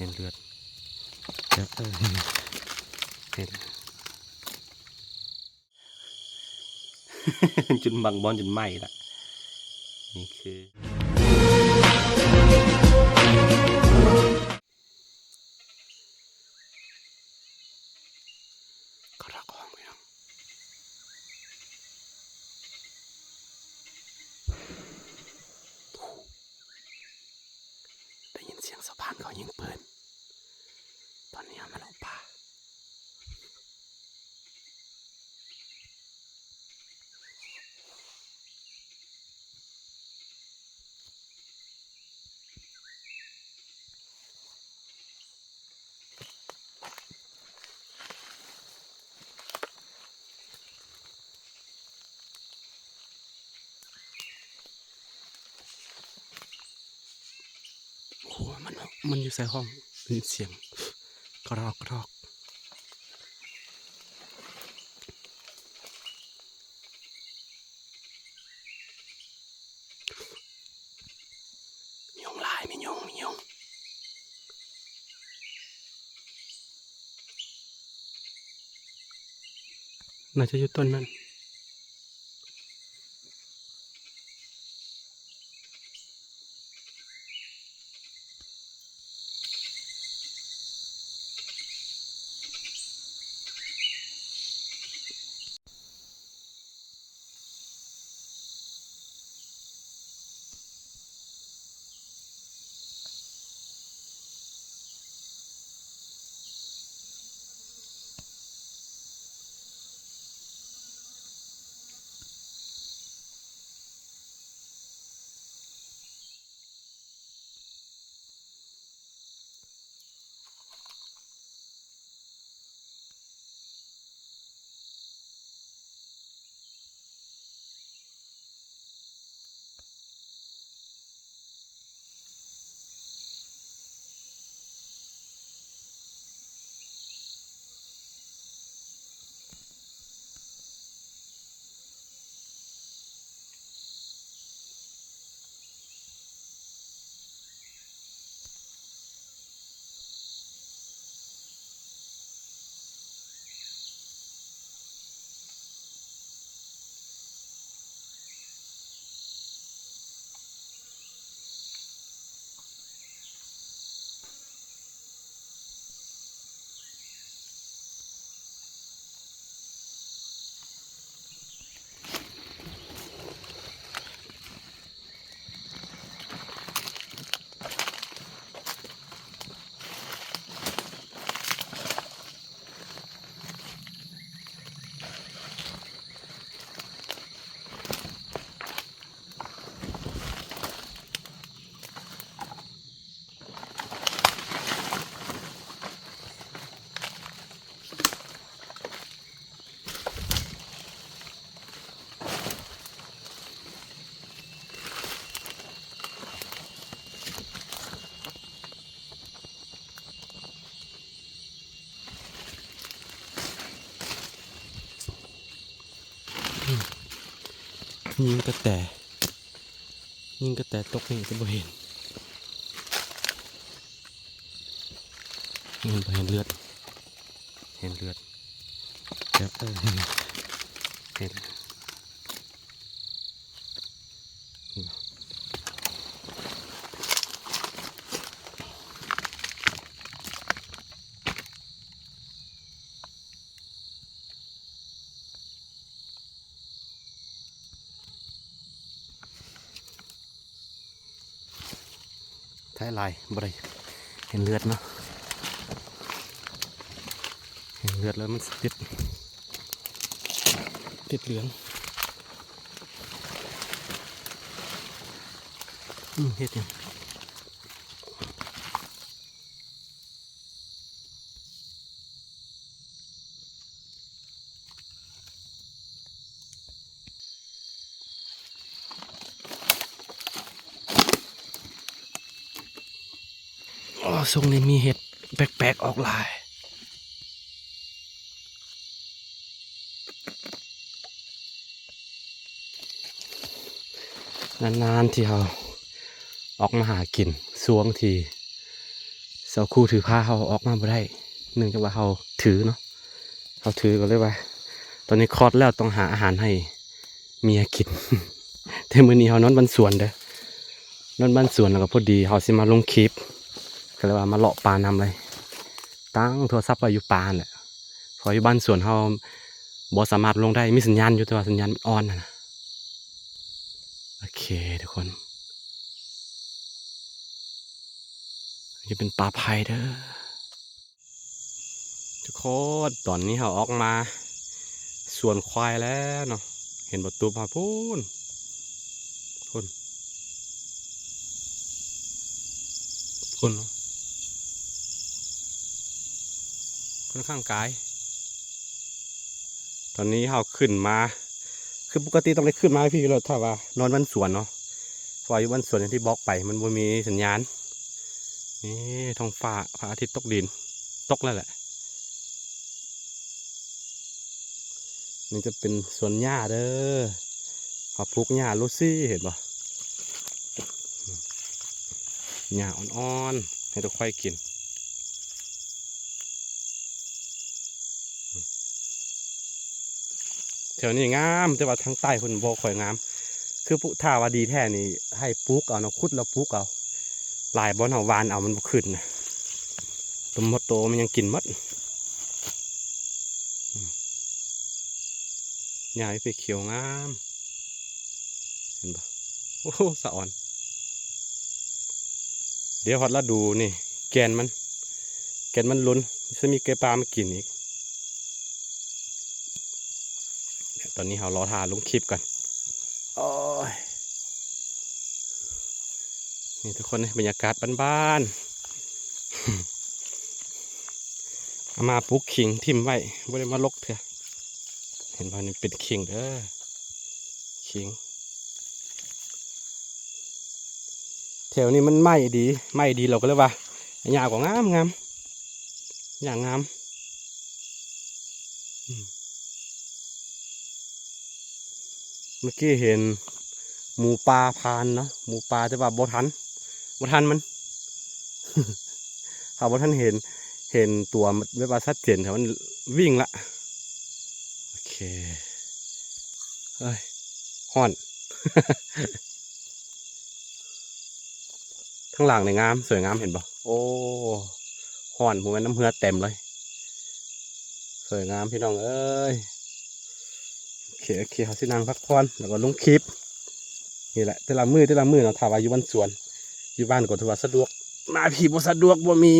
ເຫັນເລືອດ ເຫັນ ເຫັນ ຈົນບາງບ່ອນຈົນໄໝ້ລະ. ນີ້ຄື ກະດອກຂອງພີ່ນ້ອງ ໄດ້ຍິນສຽງຊາວບ້ານເຂົາຍິງປືນ. ຕອນນີ້ເຮົາມາເລາະປ່າ. ໂອ້ ມັນ ມັນຢູ່ໃສຫ້ອງ ໄດ້ຍິນສຽງກະຣອກກະຣອກ. ມີຍຸງຫຼາຍ ມີຍຸງ ມີຍຸງ. ໜ້າຈະຢູ່ຕົ້ນນັ້ນ. ຍິງກະແຕ ຍິງກະແຕຕົກນີ້ຈະບໍ່ເຫັນ ເຫັນ ເຫັນເລືອດ ເຫັນເລືອດ ແບບ ເອີ ເຫັນ ເຫັນ. ໄທຫຼາຍ ບໍ່ໄດ້ເຫັນເລືອດເນາະ ເຫັນເລືອດແລ້ວມັນຊິຕິດ ຕິດເຫຼືອງ. ອືມ ເຮັດຫຍັງ? ໂອ້ ຊ່ວງນີ້ມີເຫັດແປກໆອອກຫຼາຍ. ນານໆທີ່ເຮົາອອກມາຫາກິນ ຊ່ວງທີ່ ສາວຄູ່ຖືພາເຮົາອອກມາບໍ່ໄດ້ ເນື່ອງຈາກວ່າເຮົາຖືເນາະ ເຮົາຖືກໍເລີຍວ່າ ຕອນນີ້ຄອດແລ້ວ ຕ້ອງຫາອາຫານໃຫ້ເມຍກິນ ແຕ່ມື້ນີ້ເຮົານອນບ້ານສວນເດີ້ ນອນບ້ານສວນ ແລ້ວກໍພໍດີເຮົາຊິມາລົງຄລິບ ກໍເລີຍວ່າມາເລາະປ່ານຳເລີຍ ຕັ້ງໂທລະສັບໄວ້ຢູ່ປ່າຫັ້ນແຫຼະ ເພາະຢູ່ບ້ານສວນເຮົາບໍ່ສາມາດລົງໄດ້ ມີສັນຍານຢູ່ ແຕ່ວ່າສັນຍານມັນອ່ອນຫັ້ນນະ. ໂອເຄທຸກຄົນ ນີ້ເປັນປ່າໄຜ່ເດີ້ ທຸກຄົນ ຕອນນີ້ເຮົາອອກມາສວນຄວາຍແລ້ວເນາະ ເຫັນບໍ່ຕູບເຮົາພຸ້ນ ພຸ້ນ ພຸ້ນເນາະ ຂ້ອນຂ້າງກາຍ. ຕອນນີ້ເຮົາຂຶ້ນມາ ຄືປົກກະຕິຕ້ອງໄດ້ຂຶ້ນມາພີ້ຢູ່ແລ້ວ ຖ້າວ່ານອນບ້ານສວນເນາະ ເພາະວ່າຢູ່ບ້ານສວນຢ່າງທີ່ບອກໄປ ມັນບໍ່ມີສັນຍານ. ນີ້ທ້ອງຟ້າ ພະອາທິດຕົກດິນ ຕົກແລ້ວແຫຼະ. ນີ້ຈະເປັນສວນຫຍ້າເດີ້ ເຮົາປູກຫຍ້າລູຊີ ເຫັນບໍ່? ຫຍ້າອ່ອນໆ ໃຫ້ຕົວຄວາຍກິນ. ແຖວນີ້ງາມ ແຕ່ວ່າທາງໃຕ້ເພິ່ນບໍ່ຄ່ອຍງາມ ຄືຜູ້ ຖ້າວ່າດີແທ້ນີ້ໃຫ້ປູກເອົາເນາະ ຂຸດແລ້ວປູກເອົາ ຫຼາຍບ່ອນເຮົາຫວ່ານເອົາມັນບໍ່ຂຶ້ນນະ ຕົວມົດໂຕມັນຍັງກິນໝົດ. ຫຍ້າຢູ່ພີ້ຂຽວງາມ ເຫັນບໍ່? ໂອ້ ສະອອນ. ດຽວຮອດລະດູນີ້ ແກ່ນມັນ ແກ່ນມັນຫຼົ່ນ ຊິມີໄກ່ປ່າມາກິນອີກ. ຕອນນີ້ເຮົາລໍຖ້າລົງຄລິບກ່ອນ. ໂອ້ຍ ນີ້ທຸກຄົນ ບັນຍາກາດບ້ານໆ ເອົາມາປູກຂີງຖິ້ມໄວ້ ບໍ່ໄດ້ມາລົກເທື່ອ. ເຫັນບໍ່? ນີ້ເປັນຂີງເດີ້ ຂີງ. ແຖວນີ້ມັນໄມ້ດີ ໄມ້ດີ ເຮົາກໍເລີຍວ່າ ຫຍ້າກໍງາມໆ ຫຍ້າງາມ. ອືມ ເມື່ອກີ້ເຫັນໝູປ່າຜ່ານເນາະ ໝູປ່າ ແຕ່ວ່າບໍ່ທັນ ບໍ່ທັນມັນ ເຮົາບໍ່ທັນເຫັນ ເຫັນຕົວແບບວ່າຊັດເຈນ ແຕ່ມັນວິ່ງລະ. ໂອເຄ ເອີຍ ຮ້ອນ. ທາງຫຼັງນີ້ງາມ ສວຍງາມ ເຫັນບໍ່? ໂອ້ ຮ້ອນ ບໍ່ແມ່ນນ້ຳເຫື່ອເຕັມເລີຍ ສວຍງາມພີ່ນ້ອງເອີຍ. ໂອເຄ ໂອເຄ ເຮົາຊິນັ່ງພັກຜ່ອນ ແລ້ວກໍລົງຄລິບ. ນີ້ແຫຼະ ແຕ່ລະມື້ ແຕ່ລະມື້ເນາະ ຖ້າວ່າຢູ່ບ້ານສວນ ຢູ່ບ້ານກໍຖືວ່າສະດວກ ມາພີ້ບໍ່ສະດວກ ບໍ່ມີ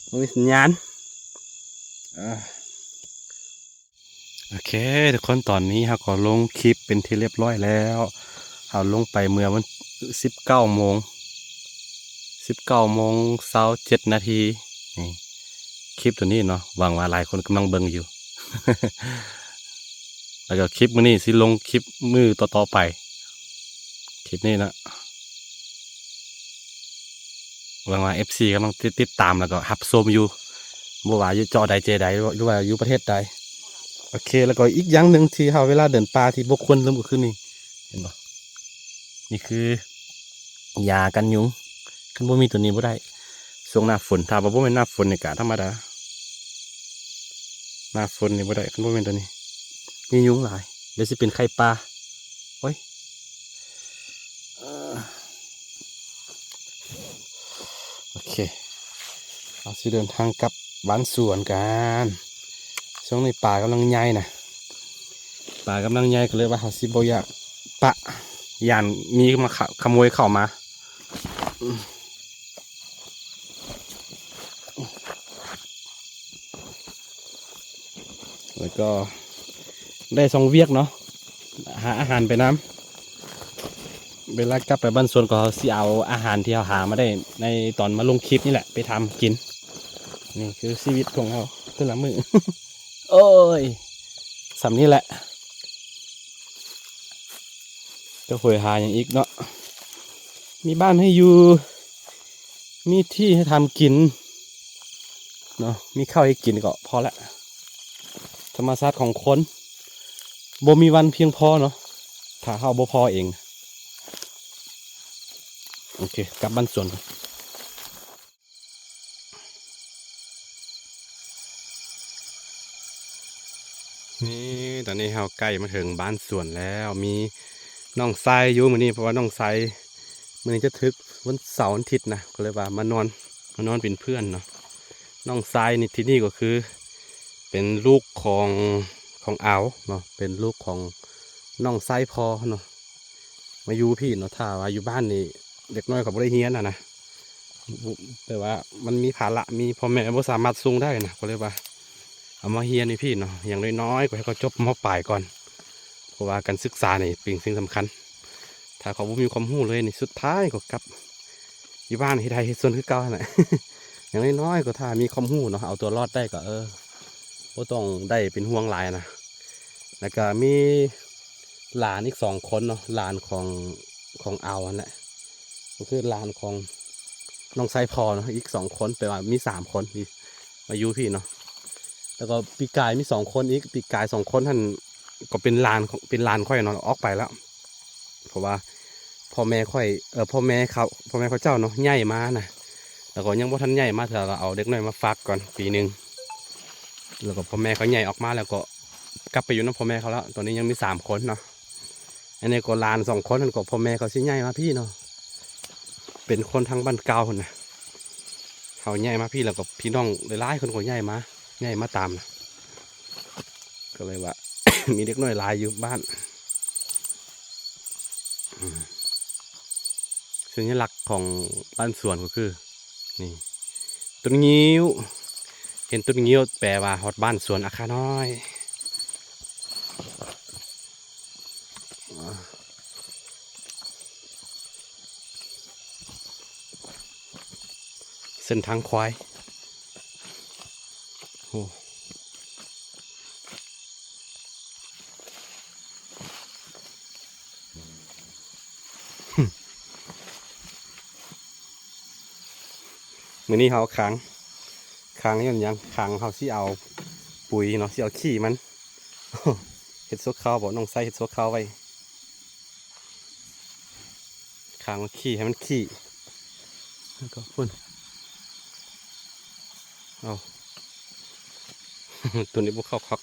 ບໍ່ມີສັນຍານ. ເອີ ໂອເຄ ທຸກຄົນ ຕອນນີ້ເຮົາກໍລົງຄລິບເປັນທີ່ລຽບຮ້ອຍແລ້ວ. ເຮົາລົງໄປເມື່ອວັນ ສິບເກົ້າໂມງ ສິບເກົ້າໂມງຊາວເຈັດນາທີ. ນີ້ ຄລິບຕົວນີ້ເນາະ ຫວັງວ່າຫຼາຍຄົນກຳລັງເບິ່ງຢູ່. ແລ້ວກໍຄລິບມື້ນີ້ຊິລົງຄລິບມື້ຕໍ່ໆໄປ ຄລິບນີ້ເນາະ. ຫວັງວ່າເອັຟຊີກຳລັງຕິດ ຕິດຕາມ ແລ້ວກໍຮັບຊົມຢູ່ ບໍ່ວ່າຢູ່ເຈາະໃດເຈໃດ ຫຼືວ່າຢູ່ປະເທດໃດ. ໂອເຄ ແລ້ວກໍອີກຢ່າງໜຶ່ງທີ່ເຮົາເວລາເດີນປ່າທີ່ບໍ່ຄວນລືມກໍຄືນີ້ ເຫັນບໍ່? ນີ້ຄືຢາກັນຍຸງ ຄັນບໍ່ມີຕົວນີ້ບໍ່ໄດ້. ຊ່ວງໜ້າຝົນ ຖ້າວ່າບໍ່ແມ່ນໜ້າຝົນນີ້ກະທຳມະດາ ໜ້າຝົນນີ້ບໍ່ໄດ້ ຄັນບໍ່ແມ່ນຕົວນີ້ ມີຍຸງຫຼາຍ ດຽວຊິເປັນໄຂ້ປ່າ. ໂອ້ຍ ເອີ ໂອເຄ ເຮົາຊິເດີນທາງກັບບ້ານສວນກັນ. ຊ່ວງນີ້ປ່າກຳລັງໃຫຍ່ນະ ປ່າກຳລັງໃຫຍ່ ກໍເລີຍວ່າເຮົາຊິບໍ່ຢາກປະ ຢ້ານມີມາຂະ ຂະໂມຍເຂົ້າມາ. ແລ້ວກໍໄດ້ສອງວຽກເນາະ ຫາອາຫານໄປນຳ. ເວລາກັບໄປບ້ານສວນກໍເຮົາຊິເອົາອາຫານທີ່ເຮົາຫາມາໄດ້ໃນຕອນມາລົງຄລິບນີ້ແຫຼະ ໄປທຳກິນ. ນີ້ຄືຊີວິດຂອງເຮົາແຕ່ລະມື້. ໂອ້ຍ ສ່ຳນີ້ແຫຼະ. ຈະໂຫຍຫາຫຍັງອີກເນາະ ມີບ້ານໃຫ້ຢູ່ ມີທີ່ໃຫ້ທຳກິນເນາະ ມີເຂົ້າໃຫ້ກິນກໍພໍລະ. ທຳມະຊາດຂອງຄົນ ບໍ່ມີວັນພຽງພໍເນາະ ຖ້າເຮົາບໍ່ພໍເອງ. ໂອເຄ ກັບບ້ານສວນ. ນີ້ ຕອນນີ້ເຮົາໃກ້ມາເຖິງບ້ານສວນແລ້ວ. ມີນ້ອງຊາຍຢູ່ມື້ນີ້ ເພາະວ່ານ້ອງຊາຍ ມື້ນີ້ຈະຖືກວັນເສົາວັນອາທິດນະ ກໍເລີຍວ່າມານອນ ມານອນເປັນເພື່ອນເນາະ. ນ້ອງຊາຍນີ້ ທີ່ນີ້ກໍຄືເປັນລູກຂອງ ຂອງອາວເນາະ ເປັນລູກຂອງນ້ອງຊາຍພໍ່ເນາະ. ມາຢູ່ພີ້ເນາະ ຖ້າວ່າຢູ່ບ້ານນີ້ເດັກນ້ອຍເຂົາບໍ່ໄດ້ຮຽນຫັ້ນນະ ແບບວ່າມັນມີພາລະ ມີພໍ່ແມ່ບໍ່ສາມາດສົ່ງໄດ້ນະ ກໍເລີຍວ່າເອົາມາຮຽນຢູ່ພີ້ເນາະ. ຢ່າງນ້ອຍໆກໍໃຫ້ເຂົາຈົບ ມ.ປາຍ ກ່ອນ ເພາະວ່າການສຶກສານີ້ເປັນສິ່ງສຳຄັນ. ຖ້າເຂົາບໍ່ມີຄວາມຮູ້ເລີຍນີ້ ສຸດທ້າຍກໍກັບຢູ່ບ້ານເຮັດໄຮ່ເຮັດສວນຄືເກົ່າຫັ້ນແຫຼະ. ຢ່າງນ້ອຍໆກໍຖ້າມີຄວາມຮູ້ເນາະ ເອົາຕົວລອດໄດ້ກໍ ເອີ ບໍ່ຕ້ອງໄດ້ເປັນຫ່ວງຫຼາຍນະ. ແລ້ວກໍມີຫຼານອີກສອງຄົນເນາະ ຫຼານຂອງ ຂອງອາວຫັ້ນແຫຼະ ກໍຄືຫຼານຂອງນ້ອງຊາຍພໍ່ເນາະ ອີກສອງຄົນ ແປວ່າມີສາມຄົນທີ່ມາຢູ່ພີ້ເນາະ. ແລ້ວກໍປີກາຍມີສອງຄົນອີກ ປີກາຍສອງຄົນຫັ້ນກໍເປັນຫຼານ ເປັນຫຼານຂ້ອຍເນາະ ອອກໄປແລ້ວ ເພາະວ່າພໍ່ແມ່ຂ້ອຍ ເອີ ພໍ່ແມ່ເຂົາ ພໍ່ແມ່ເຂົາເຈົ້າເນາະ ຍ້າຍມານະ ແລ້ວກໍຍັງບໍ່ທັນຍ້າຍມາເທື່ອ ກໍເອົາເດັກນ້ອຍມາຝາກກ່ອນປີໜຶ່ງ ແລ້ວກໍພໍ່ແມ່ເຂົາຍ້າຍອອກມາ ແລ້ວກໍກັບໄປຢູ່ນຳພໍ່ແມ່ເຂົາແລ້ວ. ຕອນນີ້ຍັງມີສາມຄົນເນາະ. ອັນນີ້ກໍຫຼານສອງຄົນນັ້ນ ກໍພໍ່ແມ່ເຂົາຊິຍ້າຍມາພີ້ເນາະ ເປັນຄົນທາງບ້ານເກົ່າພຸ້ນນະ. ເຮົາຍ້າຍມາພີ້ ແລ້ວກໍພີ່ນ້ອງຫຼາຍໆຄົນກໍຍ້າຍມາ ຍ້າຍມາຕາມນະ ກໍເລີຍວ່າ ມີເດັກນ້ອຍຫຼາຍຢູ່ບ້ານ. ອືມ ສັນຍະລັກຂອງບ້ານສວນກໍຄື ນີ້ ຕົ້ນງິ້ວ ເຫັນຕົ້ນງິ້ວແປວ່າຮອດບ້ານສວນອາຄານ້ອຍ. ເສັ້ນທາງຄວາຍ ໂອ້ ມື້ນີ້ເຮົາຄາງ ຄາງຍ້ອນຫຍັງ? ຄາງເຮົາຊິເອົາປຸຍເນາະ ຊິເອົາຂີ້ມັນ ເຮັດຊົ່ວຄາວບໍ? ນ້ອງໄຊເຮັດຊົ່ວຄາວໄວ້ ຄາງມັນຂີ້ ໃຫ້ມັນຂີ້ ແລ້ວກໍພຸ້ນ ເອົາ ຕົວນີ້ບໍ່ເຂົ້າຄັກ.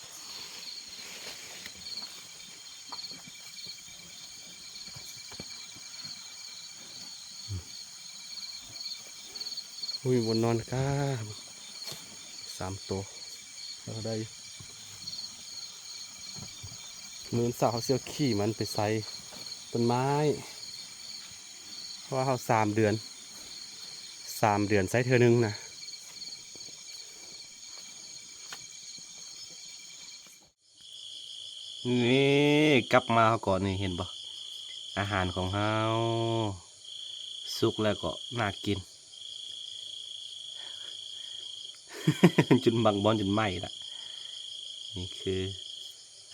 ບໍ່ມີບ່ອນນອນກະ ສາມໂຕ ເຮົາໄດ້ຢູ່. ມື້ເຊົ້າເຮົາຊິເອົາຂີ້ມັນໄປໃສ່ຕົ້ນໄມ້ ເພາະວ່າເຮົາສາມເດືອນ ສາມເດືອນໃສ່ເທື່ອໜຶ່ງນະ. ນີ້ ກັບມາເຮົາກໍນີ້ ເຫັນບໍ່? ອາຫານຂອງເຮົາສຸກແລ້ວກໍໜ້າກິນ ຈົນບາງບ່ອນຈົນໄໝ້ລະ. ນີ້ຄື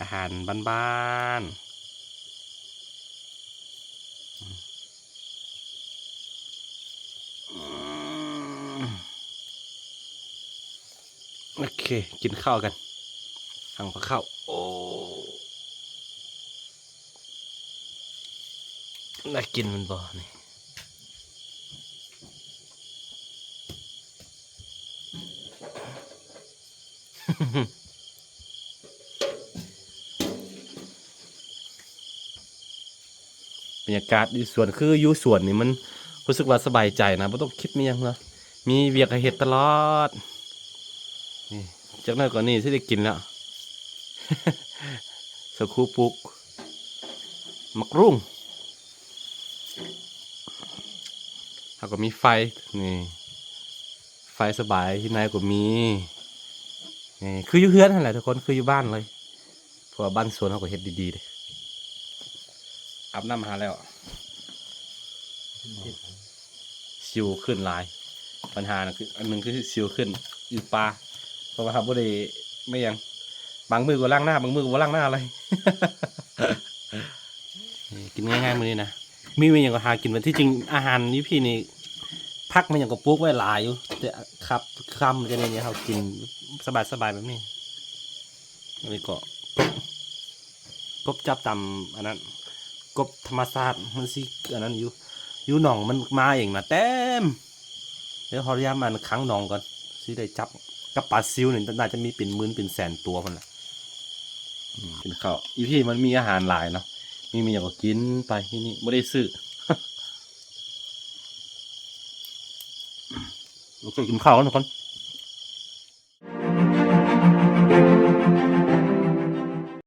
ອາຫານບ້ານໆ. ອືມ ໂອເຄ ກິນເຂົ້າກັນ ຫາງພາເຂົ້າ. ໂອ້ ໜ້າກິນແມ່ນບໍ່ນີ້? ບັນຍາກາດຢູ່ສວນ ຄືຢູ່ສວນນີ້ມັນຮູ້ສຶກວ່າສະບາຍໃຈນະ ບໍ່ຕ້ອງຄິດມີຫຍັງເນາະ ມີວຽກໃຫ້ເຮັດຕະຫຼອດ. ນີ້ ຈັກໜ້ອຍກວ່ານີ້ຊິໄດ້ກິນແລ້ວ ສາວຄູປູກໝາກຮຸ່ງ ເຮົາກໍມີໄຟ ນີ້ ໄຟສະບາຍ ທີ່ໃນກໍມີ ນີ້ ຄືຢູ່ເຮືອນຫັ້ນແຫຼະທຸກຄົນ ຄືຢູ່ບ້ານເລີຍ ເພາະວ່າບ້ານສວນເຮົາກໍເຮັດດີໆເດ້. ອາບນ້ຳຫາແລ້ວ ສິວຂຶ້ນຫຼາຍ ບັນຫານະ ຄື ອັນໜຶ່ງຄືສິວຂຶ້ນ ອຶປາ ເພາະວ່າເຮົາບໍ່ໄດ້ ແມ່ນຫຍັງ ບາງມື້ກໍລ້າງໜ້າ ບາງມື້ກໍບໍ່ລ້າງໜ້າເລີຍ. ນີ້ ກິນງ່າຍໆມື້ນີ້ນະ ມີ ມີຫຍັງກໍຫາກິນໄປ. ທີ່ຈິງອາຫານຢູ່ພີ້ນີ້ ຜັກແມ່ນຫຍັງກໍປູກໄວ້ຫຼາຍຢູ່ ແຕ່ຄັບຄ່ຳຈັ່ງນີ້ ເຮົາກິນສະບາຍໆແບບນີ້. ອັນນີ້ກໍກົບ ກົບຈັບຕາມອັນນັ້ນ ກົບທຳມະຊາດ ມັນຊິອັນນັ້ນຢູ່ ຢູ່ໜອງມັນມາເອງນະ ເຕັມ. ດຽວເຮົາຢາມອັນຂັງໜອງກ່ອນ ຊິໄດ້ຈັບ ກັບປາຊິວນີ້ ໜ້າຈະມີເປັນໝື່ນເປັນແສນຕົວພຸ້ນລະ. ອືມ ກິນເຂົ້າ ອີພີມັນມີອາຫານຫຼາຍເນາະ ມີ ມີຫຍັງກໍກິນໄປ ທີ່ນີ້ບໍ່ໄດ້ຊື້. ໂອເຄ ກິນເຂົ້າກັນທຸກຄົນ.